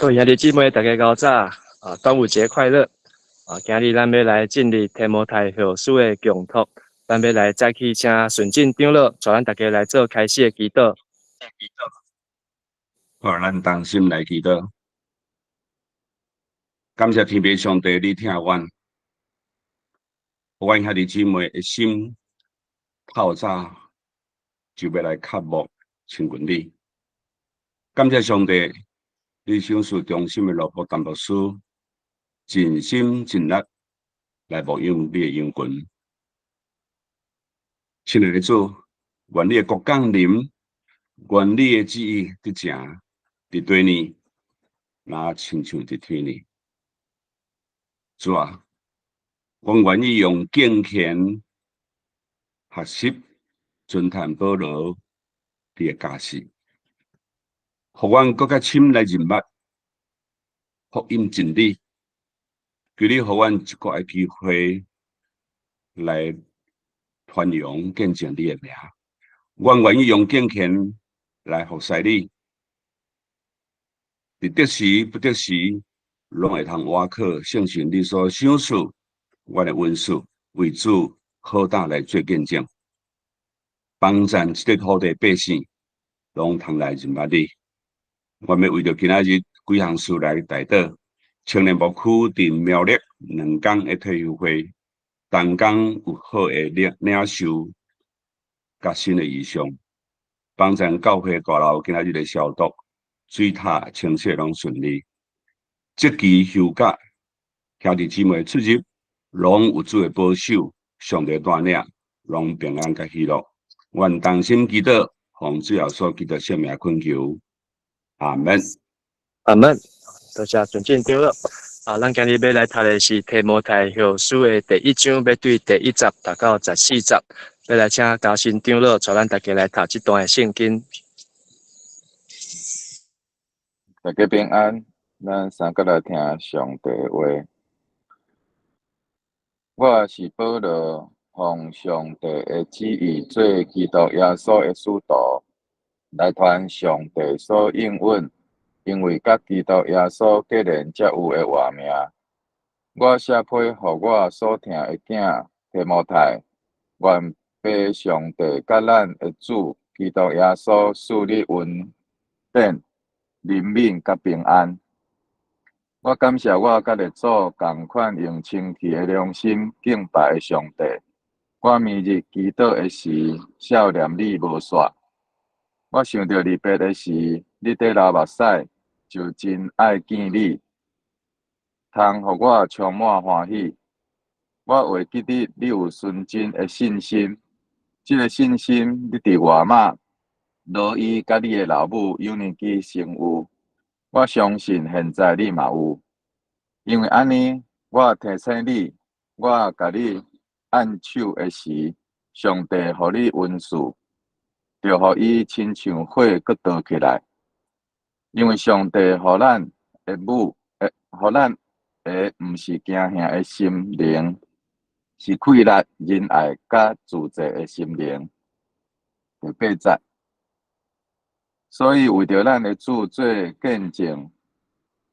各位兄弟姊妹，大家𠢕早啊！端午節快樂！啊，今日咱欲來進入提摩太後書的共讀，咱欲來早起請順進長老，帶咱大家來做開始的祈禱。好，咱同心來祈禱。感謝天父上帝，你疼阮，予阮兄弟姊妹的心透早就欲來渴慕親近你。感謝上帝，你賞賜忠心的奴僕陳牧師，盡心盡力來牧養你的羊群。親愛的主，願你的國降臨，願你的旨意得成佇地呢，若親像佇天呢。主啊，阮願意用敬虔學習尊探保羅你的教示，予阮閣較深來認捌福音真理。求你予阮一個的機會來傳揚見證你的名。阮願意用敬虔來服侍你，佇得時不得時，攏會通倚靠聖神你所賞賜阮的恩賜，為主好膽來做見證，幫贊這個土地百姓，攏通來認捌你。阮欲為著今仔日幾項事來代禱。青年牧區佇苗栗2工的退休會，同工有好的領袖，佮新的異象，幫贊教會大樓今仔日的消毒、水塔清洗攏順利。節期休假，兄弟姊妹出入，攏有主的保守，上帝帶領，攏平安佮喜樂。阮同心祈禱，奉主耶穌基督聖名懇求，阿門。阿門。多謝尊敬長老。啊，咱今日欲來讀的是提摩太後書的第一章，欲對第一節讀到14節，欲來請嘉信長老帶咱大家來讀這段的聖經。大家平安，咱三個來聽上帝話。我是保羅，奉上帝的旨意做基督耶穌的使徒，來傳上帝所應允，因為佮基督耶穌結連才有的活命。我寫批予我所疼的囝提摩太，願父上帝佮咱的主基督耶穌賜你恩典、憐憫佮平安。我感謝我佮你主仝款用清氣的良心敬拜的上帝。我暝日祈禱的時，想念你無煞。我想著離別的時，你佇流目屎，就真愛見你，通予我充滿歡喜。我會記得你有純真的信心，這个信心你佇外媽羅伊佮你的老母友尼基先有，我相信現在你嘛有。因為按呢，我提醒你，我共你按手的時，上帝予你恩賜，就予伊親像火閣燒起來。因為上帝予咱的母，予咱的毋是驚嚇的心靈，是氣力、仁愛佮自制的心靈。第八節，所以為著咱的主做見證，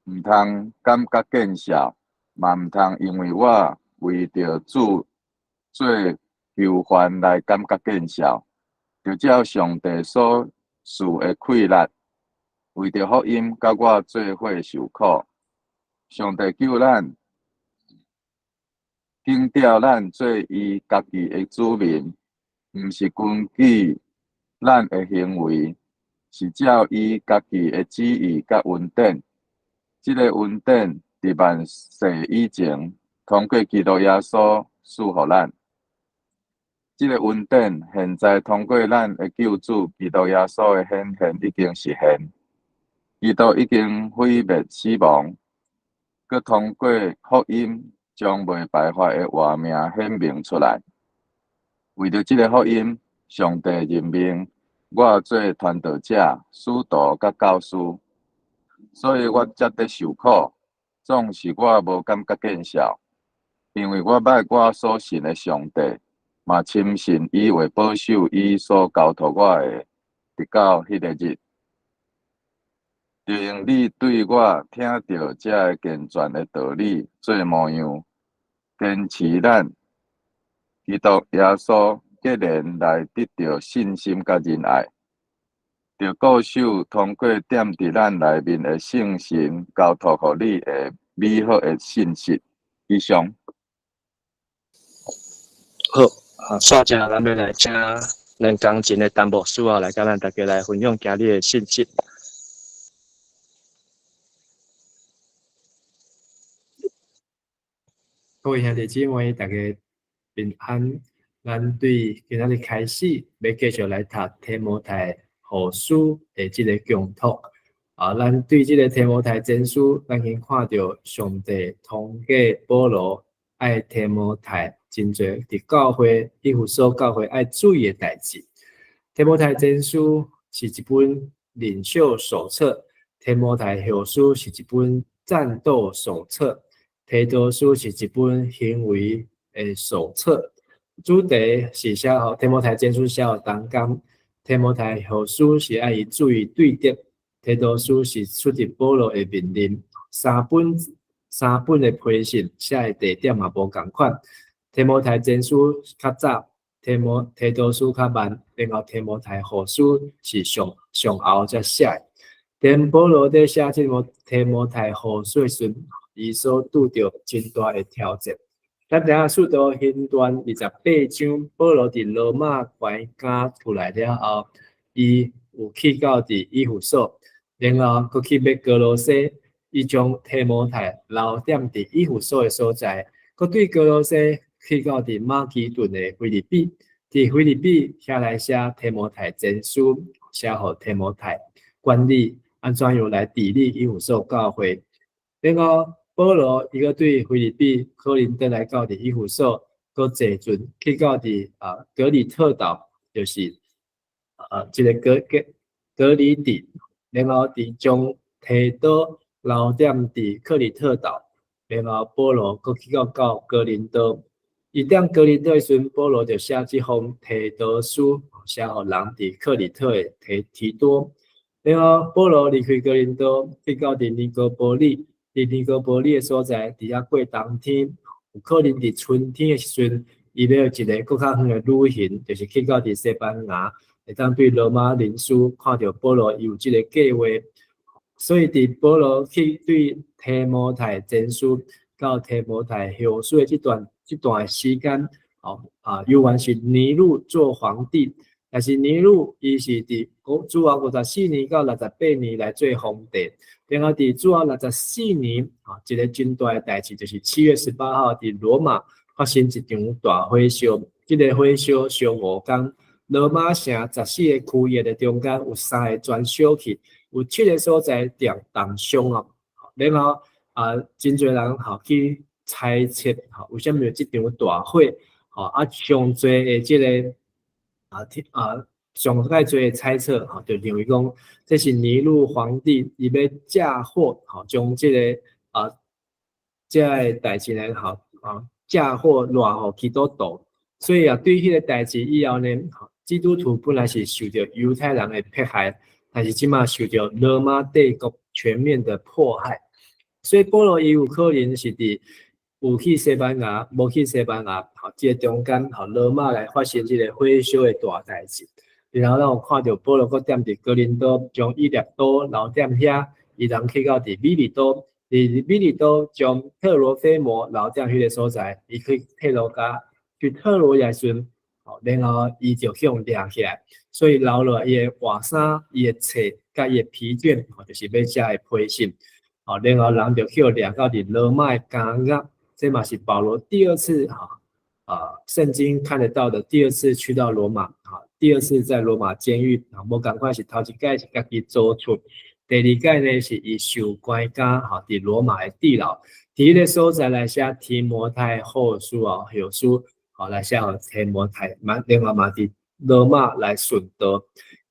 毋通感覺見笑，嘛毋通因為我為著主做囚犯來感覺見笑，就照上帝所賜的氣力，為著福音，佮我做伙受苦。上帝救咱，揀召咱做伊家己的子民，毋是根據咱的行為，是照伊家己的旨意佮恩典。這个恩典佇萬世以前，通過基督耶穌賜予咱。這个恩典現在通過咱的救主基督耶穌的顯現已經實現。基督已經毀滅死亡，閣通過福音將袂敗壞的活命顯明出來。為著這个福音，上帝任命我做傳道者、使徒佮教師，所以我才佇受苦，總是我無感覺見笑，因為我捌我所信的上帝，嘛深信伊會保守伊所交託我的，直到彼个日。就用你對我聽著這个健全的道理做模樣，堅持咱基督耶穌結連來得著信心佮仁愛，著固守通過踮佇咱內面的聖神交託予你的美好的信息。以上。好，啊，煞正咱欲來請咱鋼琴的陳牧師啊，來佮咱大家來分享今日的信息。各位兄弟姊妹，大家平安。咱對今仔日開始，欲繼續來讀提摩太後書的這个共託。啊，咱對這个提摩太前書，咱已經看著上帝通過保羅愛提摩太真濟佇教會以弗所教會愛注意的代誌。提摩太前書是一本領袖手冊，提摩太後書是一本戰鬥手冊，提多書是一本行為的手冊。主題是寫予提摩太前書寫予同工，提摩太後書是愛伊注意對敵，提多書是出自保羅的命令。三本三本的批信寫的地點嘛無仝款。提摩太前書較早，提摩提多書較慢，然後提摩太後書是上上後才寫的。當保羅佇寫這個提摩太後書的時陣，伊所拄著真大的挑戰。咱知影使徒行傳28章，保羅佇羅馬關監出來了後，伊有去到佇以弗所，然後閣去欲歌羅西，伊將提摩太留踮佇以弗所的所在，閣對歌羅西去到佇馬其頓的腓立比，佇腓立比遐來寫提摩太前書，寫予提摩太管理按怎樣來治理以弗所教會，然後保羅伊閣對腓立比、哥林轉來到佇以弗所，閣坐船去到佇啊格里特島，就是啊這个格格格里底，然後佇將提多留踮佇克里特島，然後保羅閣去到到哥林多。伊踮哥林多的時陣，保羅就寫這封提多書，寫予人佇克里特的提提多。然後保羅離開哥林多，去到佇尼哥波里。佇尼哥波里的所在，佇遐過冬天，有可能佇春天的時陣，伊欲有一个閣較遠的旅行，就是去到佇西班牙，會當對羅馬人士看著保羅伊有這个計劃。所以佇保羅去對提摩太前書到提摩太後書的這段這段時間，哦啊，猶原是尼祿做皇帝，但是尼祿伊是佇主後54年到68年來做皇帝。然後佇主後64年，啊，一个真大的代誌，就是7月18號佇羅馬發生一場大火燒。這个火燒燒5工，羅馬城14个區域的中間有三个全燒去，有七个所在重重傷哦。然後啊，真濟人吼去猜測，吼為啥物有這場大火？吼啊，上濟的這个啊，啊。上蓋濟的猜測，吼，就認為講這是尼祿皇帝伊欲嫁禍，吼，將這个啊，這个代誌呢，吼啊，嫁禍賴予基督徒。所以啊，對彼个代誌以後呢，基督徒本來是受著猶太人的迫害，但是這馬受著羅馬帝國全面的迫害。所以保羅伊有可能是佇有去西班牙，無去西班牙，吼，這个中間，吼，羅馬來發生這个火燒的大代誌。然後咱有看著保羅閣踮佇哥林多，將以列多留踮遐，伊人去到佇米利都，佇米利都將特羅菲摩留踮彼个所在，伊去特羅亞，去特羅亞時陣，然後伊就去予掠起來，所以留落伊的外衫、伊的冊佮伊的皮卷，就是欲寫的批信，然後人就去予掠到佇羅馬的監獄，這嘛是保羅第二次哈啊，聖經看得到的第二次去到羅馬。第二次在羅馬監獄啊，無仝款是頭一擺是家己走出，第二擺呢是伊受關監吼，佇羅馬的地牢，佇彼个所在來寫提摩太後書哦，後書吼來寫予提摩太，嘛另外嘛佇羅馬來殉道。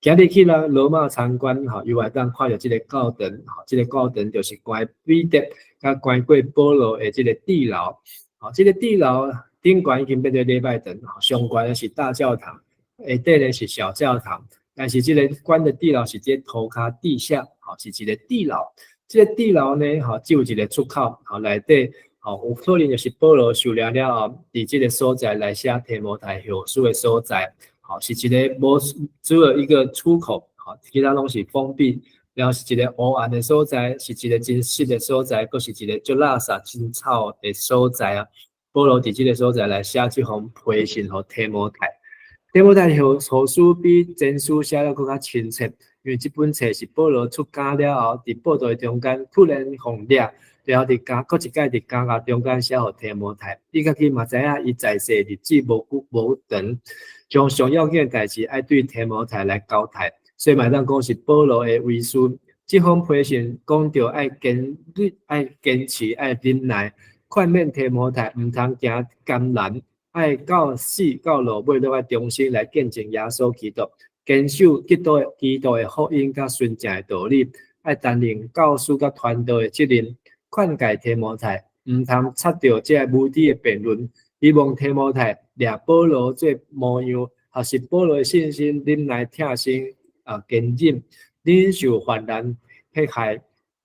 今日去咱羅馬參觀吼，猶會當看著這个教堂，吼，這个教堂就是關彼得佮關過保羅的這个地牢，吼，這个地牢頂懸已經變做禮拜堂，上懸的是大教堂。下底呢是小教堂，但是這个關的地牢是佇塗跤地下，吼，是一个地牢。這个地牢呢，吼，只有一个出口，吼，內底，吼，有可能就是保羅受掠了後，佇這个所在來寫提摩太後書的所在，吼，是一个無只有一個出口，吼，其他攏是封閉，然後是一个黑暗的所在，是一个真濕的所在，閣是一个足垃圾、真臭的所在啊。保羅佇這个所在來寫這封批信予提摩太。提摩太後後書比前書寫得閣較親切，因為這本冊是保羅出監了後，佇報道的中間突然予掠，然後佇監閣一擺佇監獄中間寫予提摩太。伊家己嘛知影，伊在世日子無久無長，將上要緊的代誌愛對提摩太來交代，所以嘛會當講是保羅的遺書。這封批信講著愛堅愛堅持愛忍耐，勸勉提摩太毋通行艱難。愛到死到落尾，攏愛忠心來見證耶穌基督，堅守基督的福音佮純正的道理，愛擔任教師佮傳道的責任，勸誡提摩太，毋通插著這个無知的辯論，希望提摩太掠保羅做模樣，學習保羅的信心、忍耐、疼心啊堅忍，忍受患難迫害。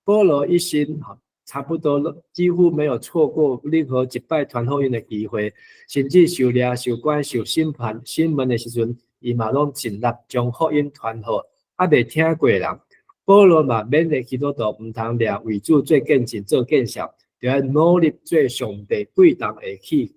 保羅一生差不多幾乎沒有錯過任何一擺傳福音的機會，甚至受掠、受關、受審判、審問的時陣，伊嘛攏盡力將福音傳予猶未聽過的人。保羅嘛勉勵基督徒毋通掠為主做見證、做見證，著愛努力做上帝貴重的器具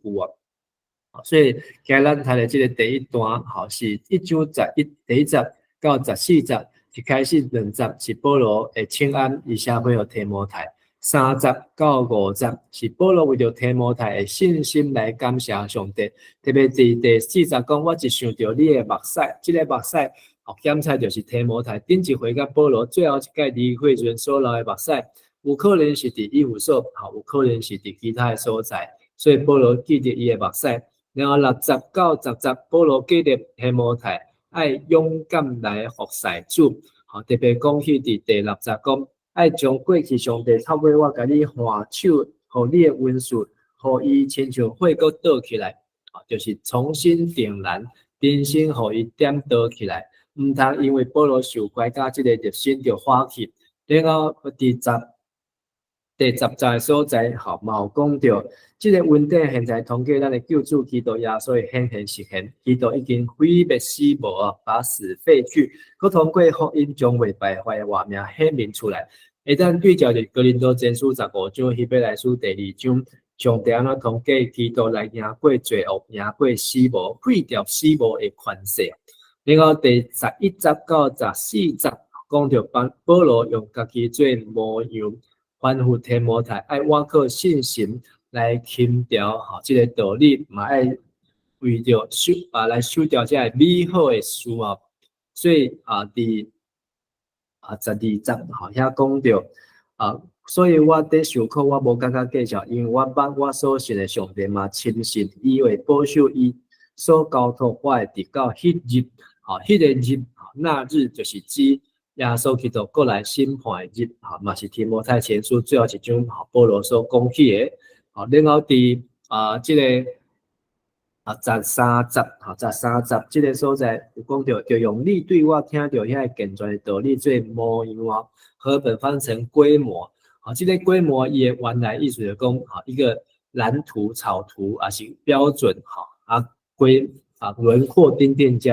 啊！所以今日咱讀的這个第一段，吼，是一章十一第一節到14節，一開始兩節是保羅的請安，伊寫批予提摩太。三節到五節是保羅為著提摩太的信心來感謝上帝，特別佇第四節講，我一想著你的目屎，這个目屎，哦，檢測就是提摩太頂一回佮保羅最後一擺離開時陣所流的目屎，有可能是佇以弗所，吼，有可能是佇其他的所在，所以保羅記得伊的目屎。然後六節到10節，保羅記得提摩太愛勇敢來服侍主，吼，特別講起佇第六節講，愛將過去上帝透過我共你換手，予你的恩賜，予伊親像火閣倒起來，就是重新點燃，重新予伊點著起來，毋通因為保羅受關佮這个熱心就放棄。然後第10節的所在，吼，嘛有講著，這个恩典現在通過咱的救主基督耶穌的顯現實現，基督已經毀滅死亡啊，把死廢去，閣通過福音將未敗壞的活命顯明出來。會當對照佇哥林多前書15章、希伯來書第二章，上帝按怎通過基督來贏過罪惡、贏過死亡、廢掉死亡的權勢。然後第11節到14節講著保保羅用家己做模樣，吩咐提摩太愛倚靠信心來輕調吼，這个道理嘛愛為著守啊來守掉這个美好的事啊。所以啊，佇12節吼遐講著啊，所以我佇受苦，我無感覺計較，因為我捌我所信的上帝嘛，深信伊會保守伊所交託我的，直到彼日，吼，彼个日，那日就是指耶穌基督閣來審判的日，吼，嘛是提摩太前書最後一章，吼，保羅所講起的，吼，然後佇啊，這个13節，吼，十三節這个所在有講著，就用你對我聽著遐个健全的道理做模樣啊，和本翻成規模，吼，這个規模伊的原來意思就講，吼，一個藍圖、草圖，抑是標準，吼，啊規啊輪廓等等遮，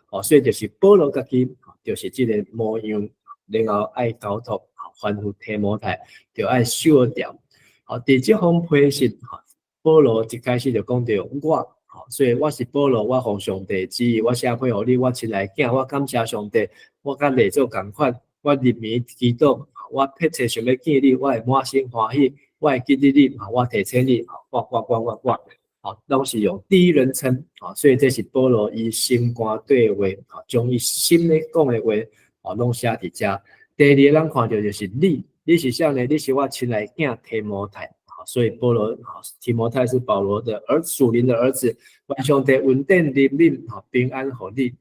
吼，所以就是保羅家己就是這个模樣，然後愛交託，吩咐提摩太，就愛守牢。好，佇這封批信，吼，保羅一開始就講著我，吼，所以我是保羅，我奉上帝旨意，我寫批予你，我親愛囝，我感謝上帝，我佮禮做仝款，我入暝祈禱，我迫切想欲見你，我會滿心歡喜，我會記得你，我提醒你，我我我我我，吼，攏是用第一人稱，吼，所以這是保羅伊心肝對話，吼，將伊心咧講的話，吼，攏寫佇遮。第二個咱看著就是你，你是啥呢？你是我親愛囝提摩太，所以保羅，提摩太是保羅的兒屬靈的兒子，願上帝恩典憐憫，平安予你。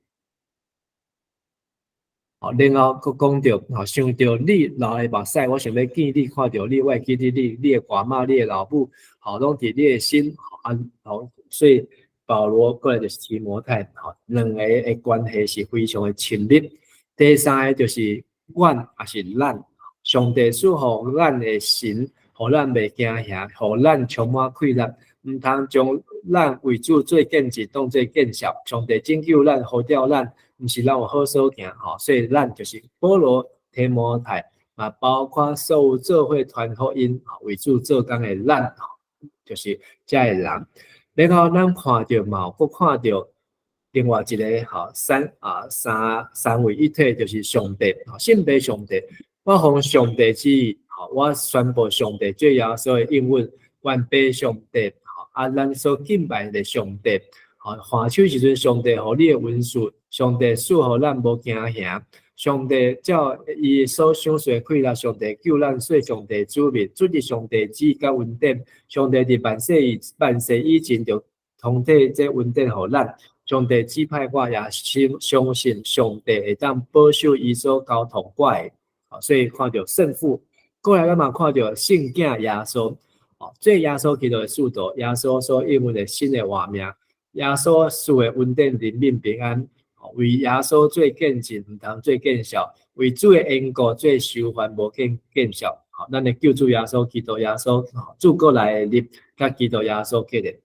好，然後閣講著，吼，想著你流的目屎，我想欲見你，看著你，我會記得你，你的外媽，你的老母，吼，攏佇你的心，啊，好，所以保羅，過來就是提摩太，吼，兩個的關係是非常的親密。第三个就是阮，抑是咱，上帝賜予咱的神，予咱袂驚嚇，予咱充滿氣力，毋通將咱為主做見證當做見笑。上帝拯救咱，呼召咱，毋是咱有好所行，吼，所以咱就是保羅、提摩太，嘛包括所有做伙傳福音、為主做工的咱，就是遮个人。然後咱看著嘛，閣看著另外一个吼，三位一體就是上帝，聖父上帝。我奉上帝旨意，吼，我宣布上帝做耶穌的應允，願父上帝，吼，啊，咱所敬拜的上帝，吼，犯手時陣上帝予你的恩賜，上帝賜予咱無驚嚇，上帝照伊所賞賜的氣力，上帝救咱做上帝子民，遵行上帝旨意佮恩典，上帝佇萬世以前就通體這恩典予咱。上帝指派我，也相相信上帝會當保守伊所交託我的。所以看著聖父，過來咱嘛看著聖囝耶穌，哦，做耶穌基督的使徒，耶穌所應允的新的活命，耶穌賜的恩典、憐憫、平安。為耶穌做見證，毋通做見笑；為主的緣故做囚犯，無見笑。好，咱的救主耶穌基督耶穌，主過來的日，佮基督耶穌結連。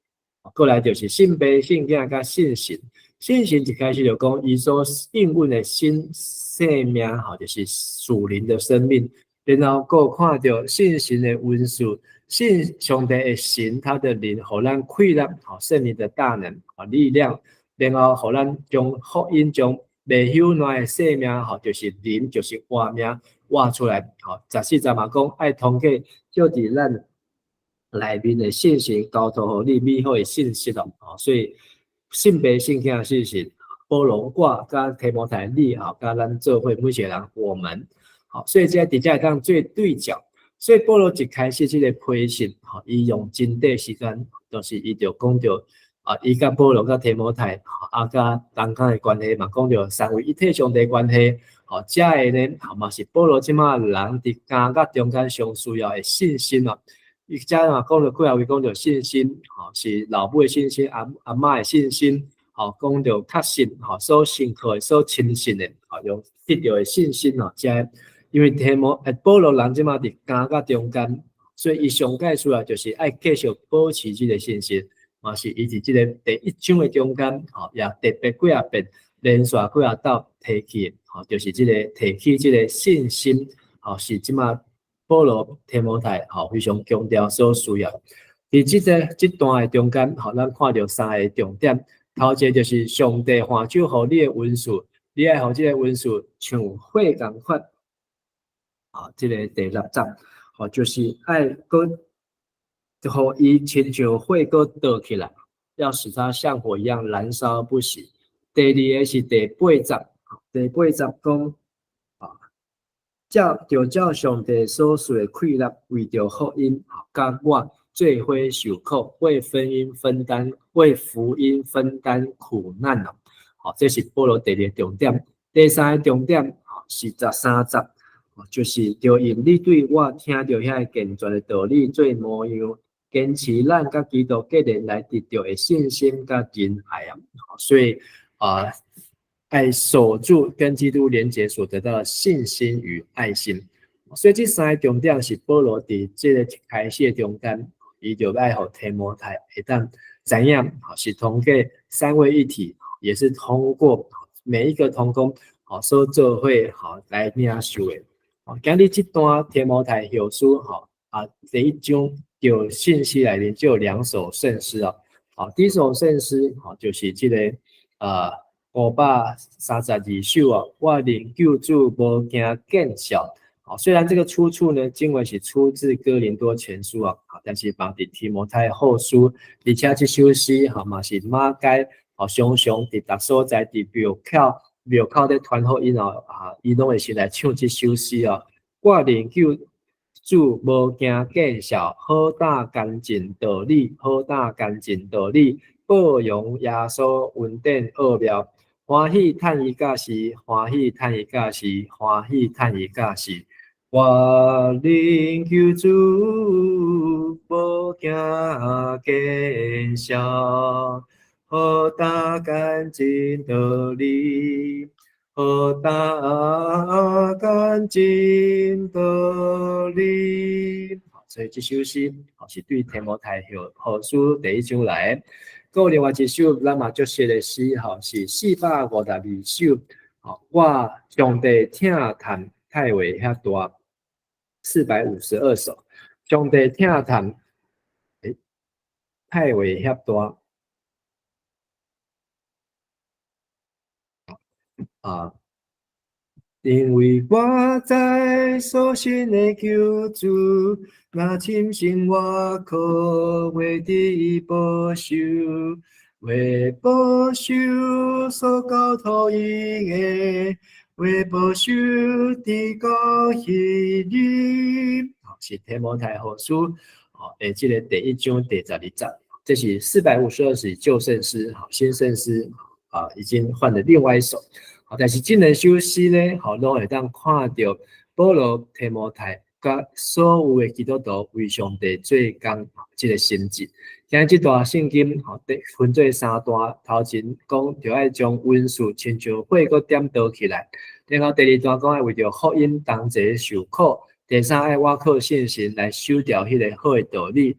過來就是聖父、聖囝佮聖神。聖神一開始就講，伊所應允的新生命，吼，就是屬靈的生命。然後閣看著聖神的恩賜，聖上帝的神，他的靈，予咱氣力，吼，聖靈的大能，力量。然後，予咱將福音將袂朽爛的生命，吼，就是靈，就是活命，活出來。吼，14節嘛講，愛通過借佇咱內面的信心，交託予你美好的信息咯。吼，所以聖父、聖囝、聖神，保羅我佮提摩太你，吼，佮咱做伙每一個人，我們，好，所以這佇遮會當做對照。所以保羅一開始這個批信，吼，伊用真短時間，就是伊就講著。啊，伊佮保羅佮提摩太，啊，佮同工的關係嘛，講著三位一體上帝關係，吼，遮个呢，嘛是保羅這馬人佇監獄中間上需要的信心啊。伊遮嘛講著幾仔位講著信心，吼，是老母的信心，阿嬤的信心，吼，講著確信，吼，所信靠的、所深信的，吼，用得著的信心吼，遮因為提摩保羅人這馬佇監獄中間，所以伊上蓋需要就是愛繼續保持這个信心。嘛是伊佇這个第一章的中間，吼，也特別幾仔遍連續幾仔道提起，吼，就是這个提起這个信心，吼，是這馬保羅提摩太，吼，非常強調所需要。佇這个這段的中間，吼，咱看著三个重點，頭一个就是上帝按手予你的恩賜，你愛予這个恩賜像火仝款，啊，這个第六節，吼，就是愛閣予伊親像火閣著起來，要使它像火一樣燃燒不息。第二个是第八節，第八節講啊，照上帝所賜的氣力，為著福音，佮我做伙受苦，為福音分擔，為福音分擔苦難哦。好，這是保羅第二個重點。第三個重點是13節，就是著用你對我聽著遐个健全的道理做模樣。堅持咱佮基督結連來得著的信心佮仁愛啊，所以啊，愛守住跟基督連結所得到的信心與愛心。所以這三個重點是保羅佇這個一開始的中間，伊就愛予提摩太會當知影，是通過三位一體，也是通過每一個同工好所做伙好來領受的。今日這段提摩太後書，吼啊，第一章。有信息內面就有兩首聖詩哦。好，第一首聖詩，好，就是這个532首哦。我認救主無驚見笑。好，雖然這個出處呢，經文是出自哥林多前書啊，好，但是放佇提摩太後書，而且這首詩，吼嘛是馬偕，吼常常佇逐所在佇廟口咧傳福音哦，啊，伊攏會先來唱這首詩哦。我認救主無驚見笑，好膽堅盡道理，好膽堅盡道理，報揚耶穌恩典奧妙，歡喜趁伊駕時，歡喜趁伊駕時，歡喜趁伊駕時。我認救主無驚見笑，何大乾淨的靈，何大乾淨的靈。所以這首詩是對提摩太後書第一章來的。閣有另外一首咱嘛足熟的詩，吼，是452首。我上帝疼嘆太話遐大，452首。上帝疼嘆，太話遐大。啊，因為我知所信的救主，若深信我可會得保守，為保守所交託伊的，會保守直到彼日。是提摩太後書，哦，的這個第一章第12節，這是452是舊聖詩，好，新聖詩啊，已經換了另外一首。好，但是這兩首詩呢，好，攏會當看著保羅、提摩太佮所有的基督徒為上帝做工這個心志。今日這段聖經，吼，分做三段，頭前講著愛將恩賜親像火閣點著起來，然後第二段講愛為著福音同齊受苦，第三愛倚靠信心來守牢彼个好的道理。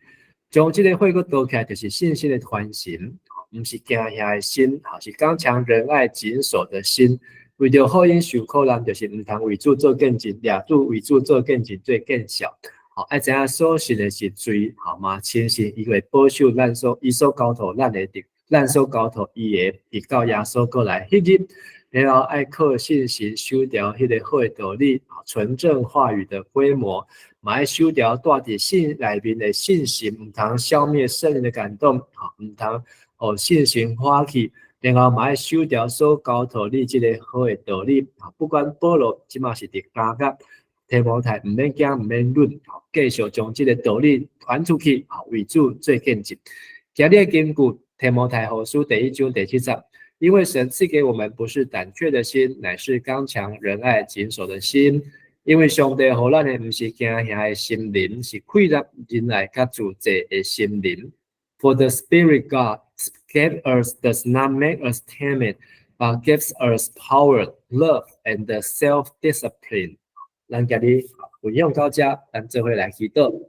將這个火閣著起來，就是信心的傳承，毋是驚嚇的心，是剛強仁愛謹守的心。為著福音受苦難，就是毋通為主做見證，掠主為主做見證做見笑。吼，愛知影所信的是罪，吼嘛，深信伊會保守咱所伊所交託咱的，咱所交託伊的，直到耶穌閣來彼日，然後愛靠信心守牢彼个好的道理，純正話語的規模，嘛愛守牢蹛佇心內面的信心，毋通消滅聖靈的感動，吼，毋通予信心發去，然後嘛愛守牢所交託你這个好的道理，不管保羅這馬是佇監獄，提摩太毋免驚，毋免忍，繼續將這个道理傳出去，為主做見證。今日根據提摩太後書第一章第七節，因為神賜給我們不是膽怯的心，乃是剛強仁愛謹守的心。因為上帝予咱的毋是驚嚇的心靈，是氣力、仁愛佮自制的心靈。For the Spirit God gave us does not make us timid, but gives us power, love, and self-discipline。咱今日分享到這，咱做伙來祈禱。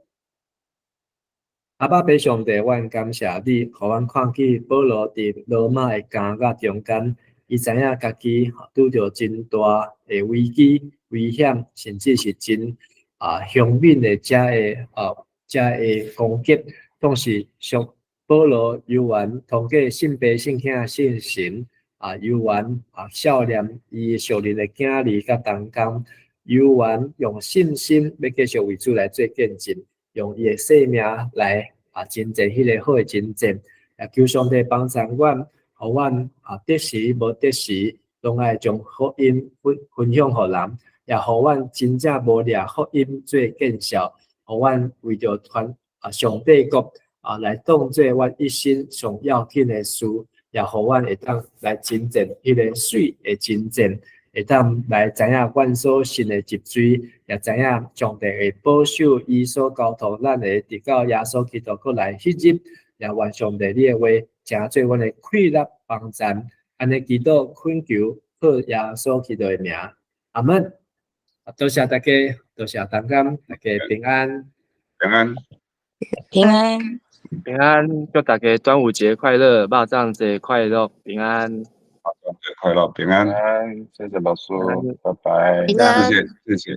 阿爸父上帝，阮感謝你，予阮看見保羅佇羅馬的監獄中間，伊知影家己拄著真大的危機、危險，甚至是真兇猛的遮个遮个攻擊，總是上保羅猶原通過信爸信囝信神啊，猶原數念伊屬靈的囝兒佮同工，猶原用信心欲繼續為主來做見證，用伊的性命來爭戰彼个好的征戰，也求上帝幫助阮，予阮得時無得時，攏愛將福音分享予人，也予阮真正無掠福音做見笑，予阮為著傳上帝國來當做阮一生上要緊的事，也予阮會當來爭戰彼个媠的征戰，會當來知影阮所信的入罪，也知影上帝會保守伊所交託咱的，直到耶穌基督閣來彼日，也願上帝你的話，成做阮的氣力幫贊，按呢祈禱懇求，靠耶穌基督的名，阿門。多謝大家，多謝同工，大家平安，平安，平安，平安，祝大家端午節快樂，肉粽節快樂，平安。肉粽節快樂，平安。平安，謝謝老師，拜拜。平安。謝謝，謝謝。